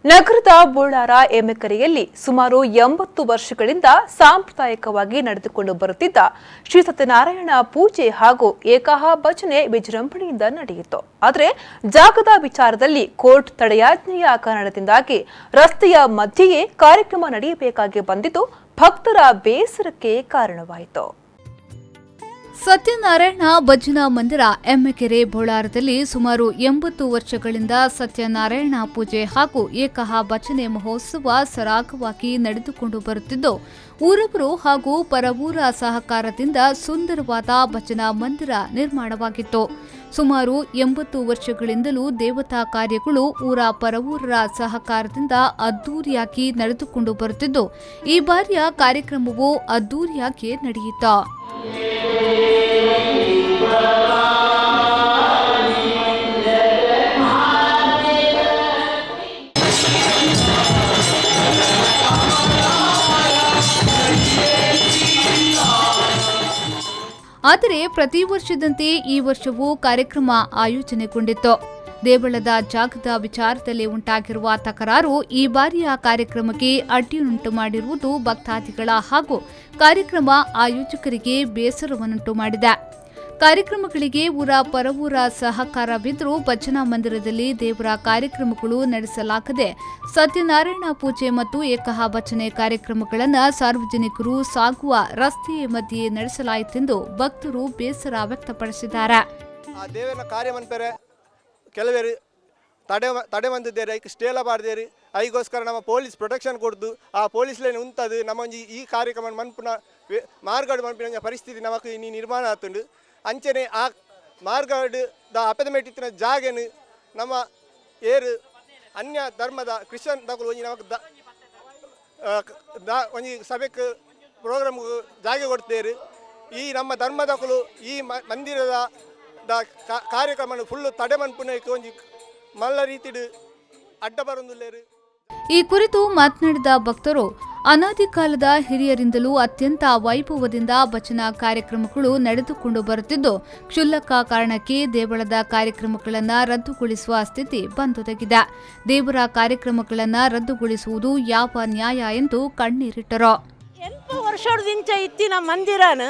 ನಗರದ ಬೋಳಾರ ಎಮ್ಮೆಕೆರೆಯಲ್ಲಿ ಸುಮಾರು 80 ವರ್ಷಗಳಿಂದ ಸಾಂಪ್ರದಾಯಿಕವಾಗಿ ನಡೆದುಕೊಂಡು ಬರುತ್ತಿದ್ದ ಶ್ರೀ ಸತ್ಯನಾರಾಯಣ ಪೂಜೆ ಹಾಗೂ ಏಕಾಹ ಭಜನೆ ವಿಜೃಂಭಣೆಯಿಂದ ನಡೆಯಿತು. ಆದರೆ ಜಾಗದ ವಿಚಾರದಲ್ಲಿ ಕೋರ್ಟ್ ತಡೆಯಾಜ್ಞೆಯ ಕಾರಣದಿಂದಾಗಿ ರಸ್ತೆಯ ಮಧ್ಯೆಯೇ ಕಾರ್ಯಕ್ರಮ ನಡೆಯಬೇಕಾಗಿ ಬಂದಿದ್ದು ಭಕ್ತರ ಬೇಸರಕ್ಕೆ ಕಾರಣವಾಯಿತು. ಸತ್ಯನಾರಾಯಣ ಭಜನಾ ಮಂದಿರ ಎಮ್ಮೆಕೆರೆ ಬೋಳಾರದಲ್ಲಿ ಸುಮಾರು 80 ವರ್ಷಗಳಿಂದ ಸತ್ಯನಾರಾಯಣ ಪೂಜೆ ಹಾಗೂ ಏಕಹ ಭಜನೆ ಮಹೋತ್ಸವ ಸರಾಗವಾಗಿ ನಡೆದುಕೊಂಡು ಬರುತ್ತಿದ್ದು, ಊರವರು ಹಾಗೂ ಪರವೂರ ಸಹಕಾರದಿಂದ ಸುಂದರವಾದ ಭಜನಾ ಮಂದಿರ ನಿರ್ಮಾಣವಾಗಿತ್ತು. ಸುಮಾರು 80 ವರ್ಷಗಳಿಂದಲೂ ದೇವತಾ ಕಾರ್ಯಗಳು ಊರ ಪರವೂರರ ಸಹಕಾರದಿಂದ ಅದ್ದೂರಿಯಾಗಿ ನಡೆದುಕೊಂಡು ಬರುತ್ತಿದ್ದು, ಈ ಬಾರಿಯ ಕಾರ್ಯಕ್ರಮವು ಅದ್ದೂರಿಯಾಗಿ ನಡೆಯಿತು. ಆದರೆ ಪ್ರತಿ ವರ್ಷದಂತೆ ಈ ವರ್ಷವೂ ಕಾರ್ಯಕ್ರಮ ಆಯೋಜನೆಗೊಂಡಿತ್ತು. ದೇವಳದ ಜಾಗದ ವಿಚಾರದಲ್ಲಿ ಉಂಟಾಗಿರುವ ತಕರಾರು ಈ ಬಾರಿಯ ಕಾರ್ಯಕ್ರಮಕ್ಕೆ ಅಡ್ಡಿಯುಂಟು ಮಾಡಿರುವುದು ಭಕ್ತಾದಿಗಳ ಹಾಗೂ ಕಾರ್ಯಕ್ರಮ ಆಯೋಜಕರಿಗೆ ಬೇಸರವನ್ನುಂಟು ಮಾಡಿದೆ. ಕಾರ್ಯಕ್ರಮಗಳಿಗೆ ಊರ ಪರವೂರ ಸಹಕಾರವಿದ್ದರೂ ಭಜನಾ ಮಂದಿರದಲ್ಲಿ ದೇವರ ಕಾರ್ಯಕ್ರಮಗಳು ನಡೆಸಲಾಗದೆ ಸತ್ಯನಾರಾಯಣ ಪೂಜೆ ಮತ್ತು ಏಕಹ ಭಜನೆ ಕಾರ್ಯಕ್ರಮಗಳನ್ನು ಸಾರ್ವಜನಿಕರು ಸಾಗುವ ರಸ್ತೆಯ ಮಧ್ಯೆ ನಡೆಸಲಾಯಿತೆಂದು ಭಕ್ತರು ಬೇಸರ ವ್ಯಕ್ತಪಡಿಸಿದ್ದಾರೆ. ಆ ದೇವರ ಕಾರ್ಯ ಮನ್ಪೆರೆ ಕೆಲವರು ತಡೆ ತಡೆ ಬಂದಿದ್ದಾರೆ, ಐಕ್ ಸ್ಟೇಲ ಬಾರ್ದೇರಿ. ಐಗೋಸ್ಕರ ನಮ್ಮ ಪೊಲೀಸ್ ಪ್ರೊಟೆಕ್ಷನ್ ಕೊಡ್ದು ಆ ಪೊಲೀಸ್ ಲೈನ್ ಉಂಟದು ನಮ್ಮ ಒಂಜಿ ಈ ಕಾರ್ಯಕ್ರಮ ಮನ್ಪುನ ಮಾರ್ಗಡ್ ಮನ್ಪಿನ ಪರಿಸ್ಥಿತಿ ನಮಕ್ ಇನಿ ನಿರ್ಮಾಣ ಆತುಂಡು. ಅಂಚನೆ ಆ ಮಾರ್ಗಡ್ the ಅಪೆದ ಮೆಟ್ಟಿತ್ತಿನ ಜಾಗೆನು ನಮ್ಮ ಏರು ಅನ್ಯ ಧರ್ಮದ ಕ್ರಿಶ್ಚಿಯನ್ ದಕುಲು ಒಂಜಿ ನಮಕ್ the ಒಂಜಿ ಸಭೆಕ್ ಪ್ರೋಗ್ರಾಮ್ ಜಾಗೆ ಕೊಡ್ತೇರು. ಈ ನಮ್ಮ ಧರ್ಮದಕುಲು ಈ ಮಂದಿರದ the ಕಾರ್ಯಕ್ರಮ ಫುಲ್ಲು ತಡೆ ಮನ್ಪುನೈಕ್ ಒಂಜಿ ಮಲ್ಲ ರೀತಿಡು ಅಡ್ಡ ಬರೊಂದುಲ್ಲೇರು. ಈ ಕುರಿತು ಮಾತನಾಡಿದ ಭಕ್ತರು, ಅನಾದಿ ಕಾಲದ ಹಿರಿಯರಿಂದಲೂ ಅತ್ಯಂತ ವೈಭವದಿಂದ ಭಜನಾ ಕಾರ್ಯಕ್ರಮಗಳು ನಡೆದುಕೊಂಡು ಬರುತ್ತಿದ್ದು, ಕ್ಷುಲ್ಲಕ ಕಾರಣಕ್ಕೆ ದೇವಳದ ಕಾರ್ಯಕ್ರಮಗಳನ್ನು ರದ್ದುಗೊಳಿಸುವ ಸ್ಥಿತಿ ಬಂದೊದಗಿದೆ. ದೇವರ ಕಾರ್ಯಕ್ರಮಗಳನ್ನು ರದ್ದುಗೊಳಿಸುವುದು ಯಾವ ನ್ಯಾಯ ಎಂದು ಕಣ್ಣೀರಿಟ್ಟರು. 80 ವರ್ಷದಿಂದ ಇತ್ತಿನ ಮಂದಿರನ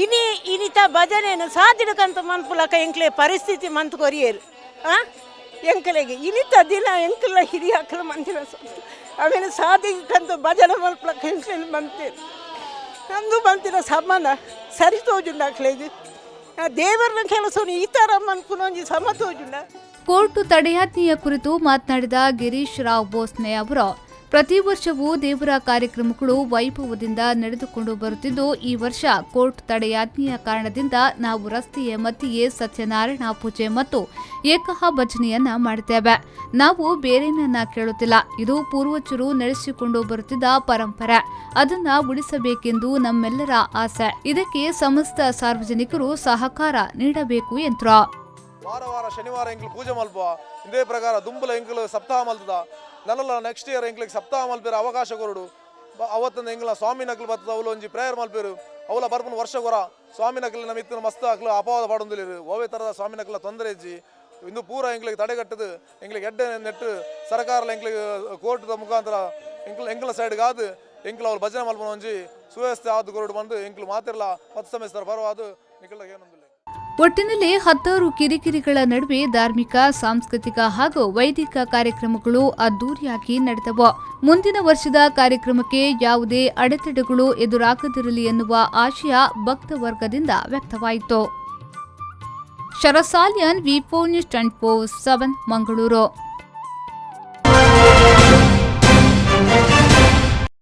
ಇನಿ ಇನಿತ ಭಜನೆಯನ್ನು ಸಾಧಿಡಕಂತ ಮನ್ಪುಲಕ ಎಂಕ್ಲೆ ಪರಿಸ್ಥಿತಿ ಮಂತ್ ಕೊರಿಯರು ಎಂಕಲೆಗೆ ಇನಿತ ದಿನ ಎಂಕಲ ಹಿರಿಯಾಕಲ ಮಂದಿರ ಅವೇನು ಸಾಧಿಕಂತ ಭಜನೆ ಮನ್ಪುಲಕ ಎಂಕ್ಲೆ ಮಂತೇರು ನಂದು ಮಂತಿನ ಸಮಾನ ಸರಿ ತೋಜುಂಡ ಅಕ್ಲೆಗ್ ದೇವರನ್ನ ಕೆಲಸ ಈ ಥರ ಮನ್ಪುನೊಂಜಿ ಸಮ ತೋಜುಂಡ. ಕೋರ್ಟ್ ತಡೆಯಾಜ್ಞೆಯ ಕುರಿತು ಮಾತನಾಡಿದ ಗಿರೀಶ್ ರಾವ್ ಬೋಸ್ನೆ ಅವರು, ಪ್ರತಿ ವರ್ಷವೂ ದೇವರ ಕಾರ್ಯಕ್ರಮಗಳು ವೈಭವದಿಂದ ನಡೆದುಕೊಂಡು ಬರುತ್ತಿದ್ದು, ಈ ವರ್ಷ ಕೋರ್ಟ್ ತಡೆಯಾಜ್ಞೆಯ ಕಾರಣದಿಂದ ನಾವು ರಸ್ತೆಯ ಮಧ್ಯೆಯೇ ಸತ್ಯನಾರಾಯಣ ಪೂಜೆ ಮತ್ತು ಏಕಹ ಭಜನೆಯನ್ನ ಮಾಡಿದ್ದೇವೆ. ನಾವು ಬೇರೇನನ್ನ ಕೇಳುತ್ತಿಲ್ಲ. ಇದು ಪೂರ್ವಜರು ನಡೆಸಿಕೊಂಡು ಬರುತ್ತಿದ್ದ ಪರಂಪರೆ, ಅದನ್ನ ಉಳಿಸಬೇಕೆಂದು ನಮ್ಮೆಲ್ಲರ ಆಸೆ. ಇದಕ್ಕೆ ಸಮಸ್ತ ಸಾರ್ವಜನಿಕರು ಸಹಕಾರ ನೀಡಬೇಕು ಎಂದರು. ವಾರ ವಾರ ಶನಿವಾರ ಎಂಕ್ಲು ಪೂಜೆ ಮಲ್ಪ ಇದೇ ಪ್ರಕಾರ ದುಂಬಲ ಎಂಕ್ಲು ಸಪ್ತಾಹ ಮಲ್ತದ ನನ್ನಲ್ಲ ನೆಕ್ಸ್ಟ್ ಇಯರ್ ಎಂಕ್ಲಿಗೆ ಸಪ್ತಾಹ ಮಲ್ಪೇರು ಅವಕಾಶ ಕೊರಡು. ಅವತ್ತಂದ ಎಂಗ್ಲ ಸ್ವಾಮಿ ನಕಲು ಬರ್ತದ ಅವಳು ಒಂಜಿ ಪ್ರೇಯರ್ ಮಲ್ಪೇರು ಅವಲ ಬರ್ಪನ ವರ್ಷ ಕೊರ ಸ್ವಾಮಿ ನಕಲು ನಮ್ಮ ಇತ್ತಿನ ಮಸ್ತ್ ಅಕ್ಲು ಅಪವಾದ ಪಾಡೊಂದಿಲ್ಲಿರು ಓವೇ ಥರದ ಸ್ವಾಮಿ ನಕಲ ತೊಂದರೆ ಇಜ್ಜಿ. ಇಂದು ಪೂರ ಎಂಕ್ಲಿಗೆ ತಡೆಗಟ್ಟದು ಎಂಕ್ಲಿಗೆ ಎಡ್ಡೆ ನೆಟ್ಟು ಸರ್ಕಾರ ಎಂಕ್ಲಿಗೆ ಕೋರ್ಟ್ದ ಮುಖಾಂತರ ಎಂಕ್ಲ ಎಂಕ್ಲ ಸೈಡ್ಗಾದು ಎಂಕ್ಲು ಅವ್ರು ಭಜನೆ ಮಲ್ಪನ ಒಂಜಿ ಸುವ್ಯವಸ್ಥೆ ಆದ ಕೊರಡು ಬಂದು ಎಂಕ್ಲು ಮಾತಿರಲ್ಲ 10 ಸಮಸ್ತರ ಪರವಾದು ನಿಖಲ ಏನೊಂದಿಲ್ಲ. ಒಟ್ಟಿನಲ್ಲಿ ಹತ್ತಾರು ಕಿರಿಕಿರಿಗಳ ನಡುವೆ ಧಾರ್ಮಿಕ, ಸಾಂಸ್ಕೃತಿಕ ಹಾಗೂ ವೈದಿಕ ಕಾರ್ಯಕ್ರಮಗಳು ಅದ್ದೂರಿಯಾಗಿ ನಡೆದವು. ಮುಂದಿನ ವರ್ಷದ ಕಾರ್ಯಕ್ರಮಕ್ಕೆ ಯಾವುದೇ ಅಡೆತಡೆಗಳು ಎದುರಾಗದಿರಲಿ ಎನ್ನುವ ಆಶಯ ಭಕ್ತ ವರ್ಗದಿಂದ ವ್ಯಕ್ತವಾಯಿತು. ಶರಸಾಲಿಯನ್, V4 News 24/7, Mangaluru.